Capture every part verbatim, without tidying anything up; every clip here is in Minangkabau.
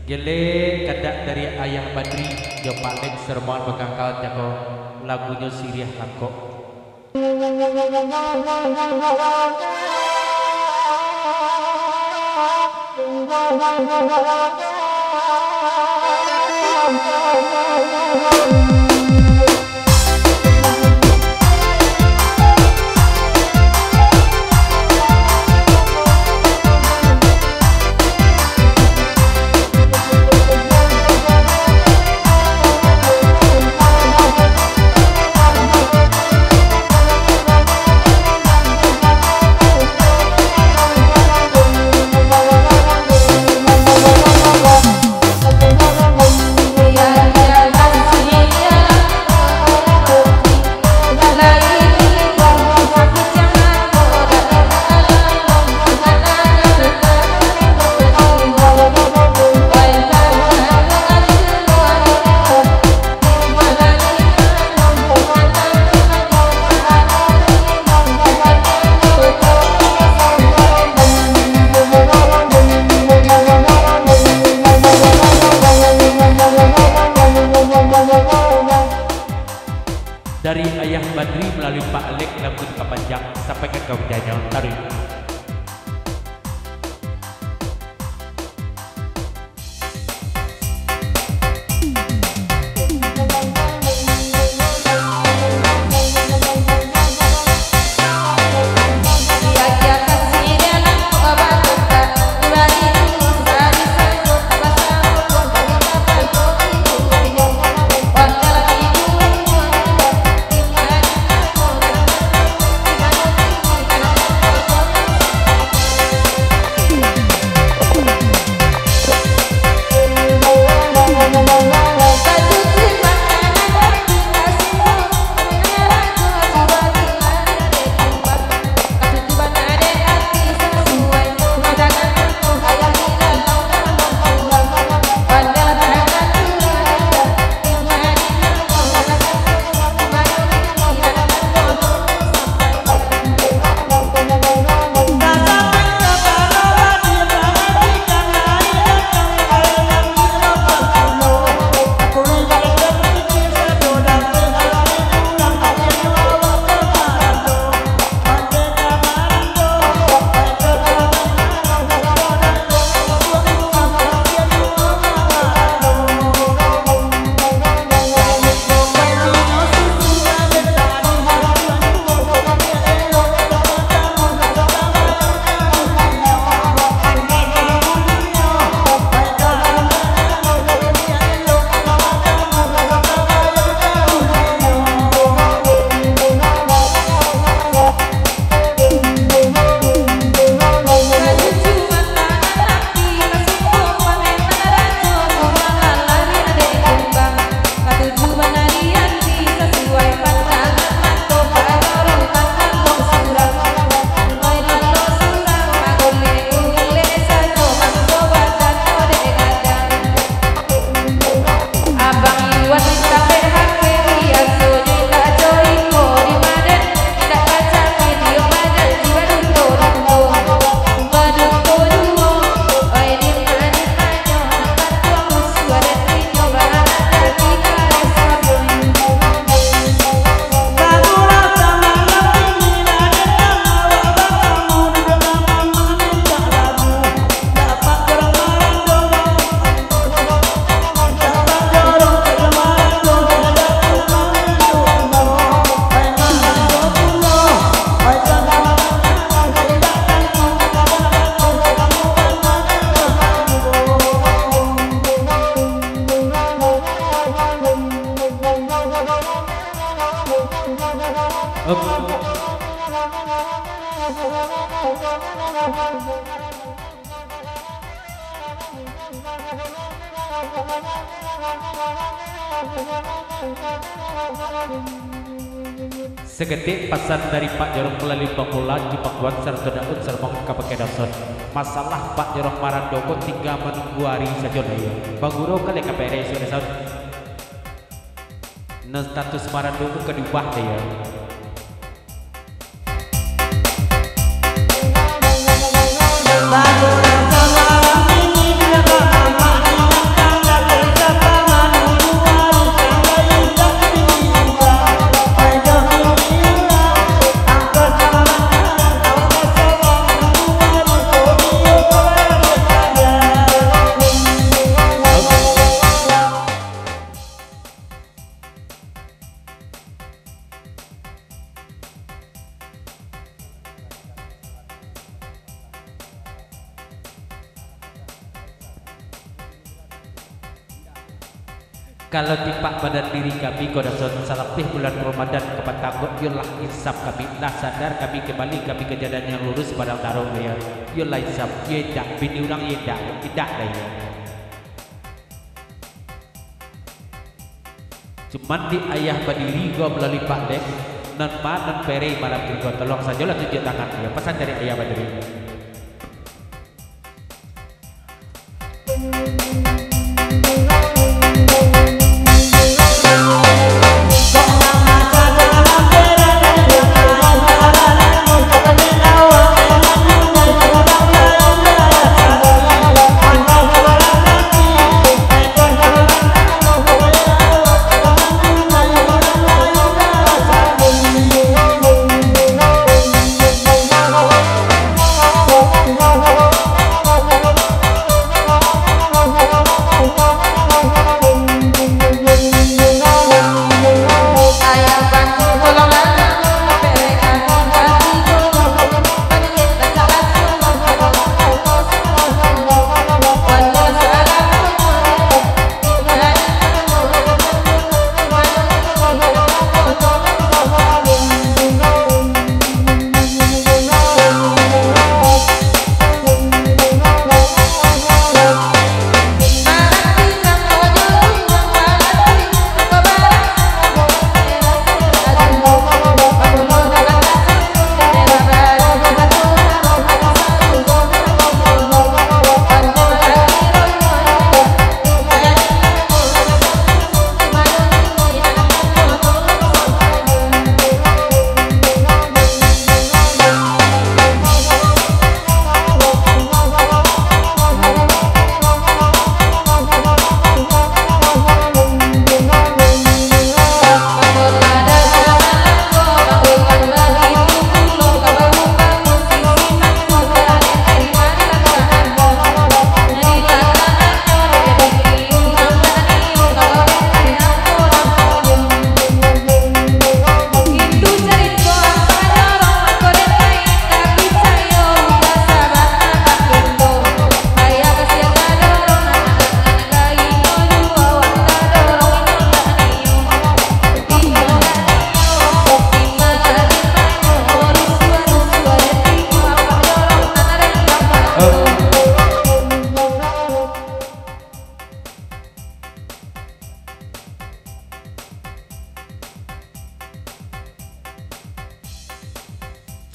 Gele kadak dari Ayah Badri, jo Pak Lek Sermon Bakangkal Jago, lagunyo Siriah Langkok. Dari Ayah Badri malalui Pak Lek, lagu dipapanjang sampai ka kawijahnyo. Taruih. Saketek pasan dari Pak Jorong Kulalin Bangkulan, Jumakuan, sarato Daud Sarmang ka Bakeh Doson. Masalah Pak Jorong Marando ko tingga manunggu ari sajo lah, yo. Baguru kali ka bere sudah saud. Nan status Marando ko ka diubah lah, yo. Kalau tipak badan diri kami ko, Dason, salapeh bulan Ramadan ka batangguak, iyolah insaf kami, lah sadar kami kambali kami ka jalan yang lurus, barang taruih, yo. Iyolah insaf, yo indak, bini urang yo indak, indak lai, yo. Cuman di ayah badiri ko malalui Pak Lek, nan ma nan perei malam ko, tolong sajolah tunjuak tangan, yo, pasan dari ayah badiri.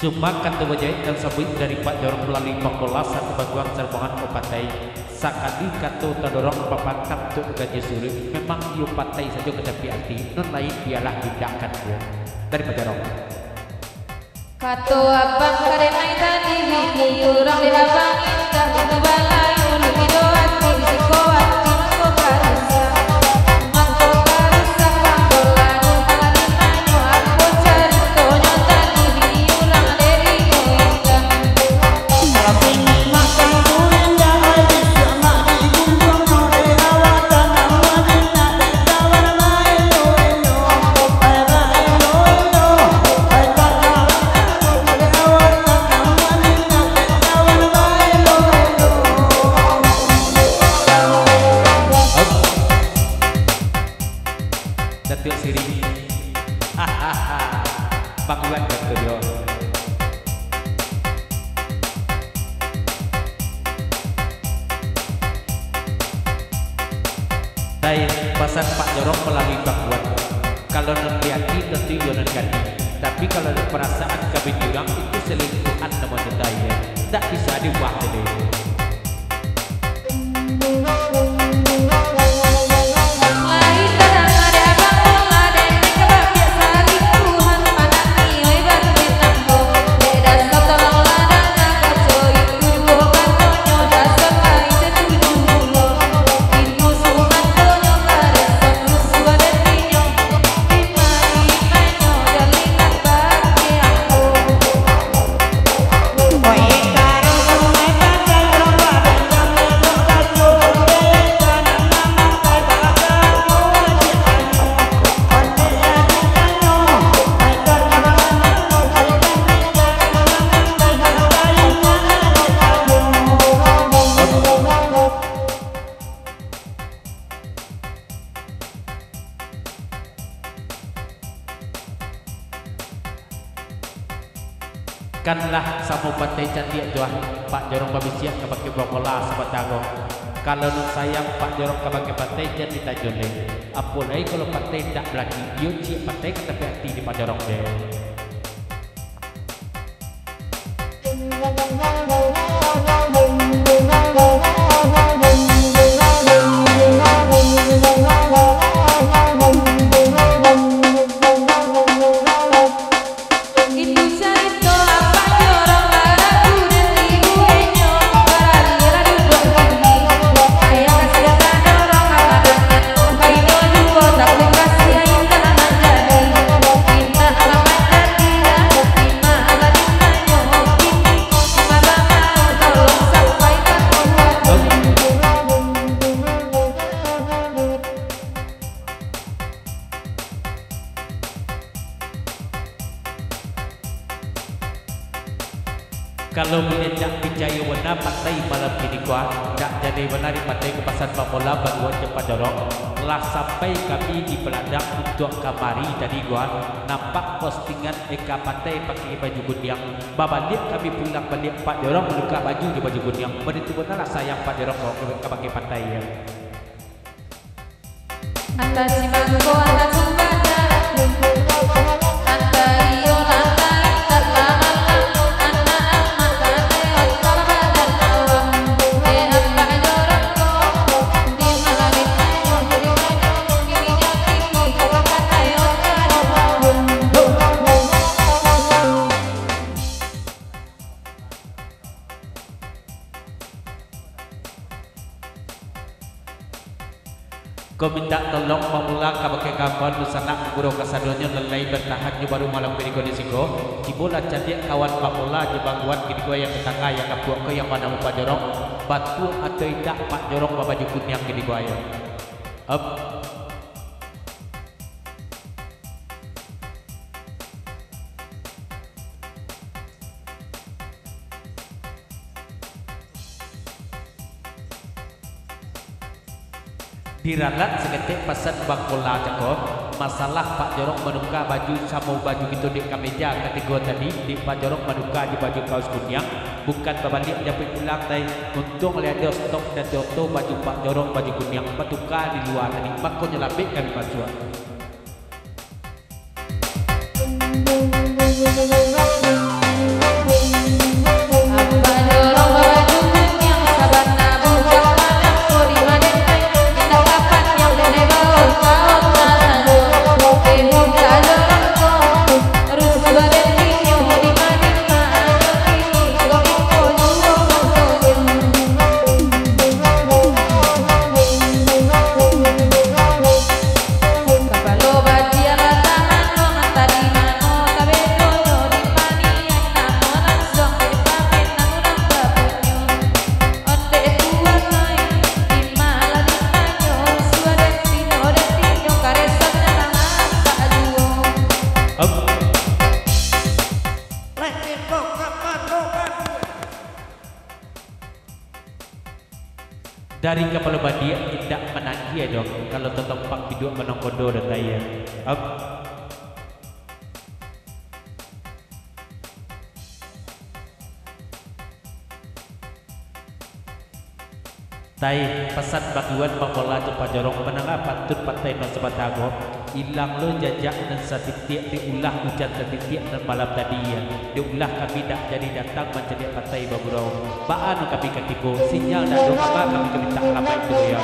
Cuma kato bajaik nan sabuik dari Pak Jorong malalui Pak Bolas, satu baguang sarubangan upatai. Sakali kato tadorong bapatak tu gaji suruik, memang iyo patai sajo ka tapi ati, nan lain bialah tindakan tu. Dari Pak Jorong. Kato abang karenai tadi, bini urang di abang indak, itu balai ulu pido ati, di siko ati mangko karusak, mangko karusak, bang Bola, nu tadi manyo, apo caritonyo tadi, bini urang dek inyo indak. Datuak Siri. Baguan Datuak yo. Dai, pasan Pak Jorong malalui Bang Wan. Kalau nan di ati, tantu iyo nan jadi. Tapi kalau di parasaan ka bini urang, itu selingkuhan namonyo, Dai, yo. Ndak bisa diubah, Dai. Kanlah samo patai candiak tu ah, Pak Jorong babisiak kabake Bang Mola sabanta ko. Kalau nan sayang Pak Jorong kabake patai, jan ditajo lai. Apo lai kalau patai indak balaki, iyo ciek patai ka tapiak ati di Pak Jorong deh. Kalau buliah ndak picayo bana patai malam kini ko, ndak jadi bana di patai ko pasan Bang Mola baduo jo Pak Jorong, lah sampai kami di Baladang untuak kamari tadi ko, nampak postingan eka patai pakai baju kuniang. Babaliak kami pulang baliak Pak Jorong manuka baju jo baju kuniang. Baitu bana lah sayang Pak Jorong ko ka pakai patai, yo. Ko mintak tolong Bang Mola kabake kawan dunsanak guru kasadonyo nan lai batahan jo baru malam kini ko di siko. Tibolah cadiak kawan Bang Mola jo Bang Wan kini ko yang tatangah yang kapuak ko yang banamo Pak Jorong. Batua atau indak Pak Jorong babaju kuniang kini ko ayo. Em. Diralat saketek pasan Bang Mola cako, masalah Pak Jorong manuka baju samo baju kito dek kameja katigo tadi, dek Pak Jorong manuka jo baju kaus kuniang, bukan babaliak japuik pulang, tai. Untuang lai ado stok dari oto baju Pak Jorong baju kuniang, batuka di lua tadi, makonyo lambek kami masuak. Dari kapalo badiak indak mananggia doh, kalau tatompak biduak manongkodo datai ya. Am. Tai, pasan Bang Iwan, Bang Mola jo Pak Jorong, mandanga pantun patai nan sabanta ko. Ilang lo jajak nan satitiak, dek ulah ujan satitiak nan malam tadi, ya. Dek ulah kami dak jadi datang mancaliak patai bagurau. Baa nan kami ka tibo, sinyal dak ado kaba kami ka mintak alamaik tu, ya.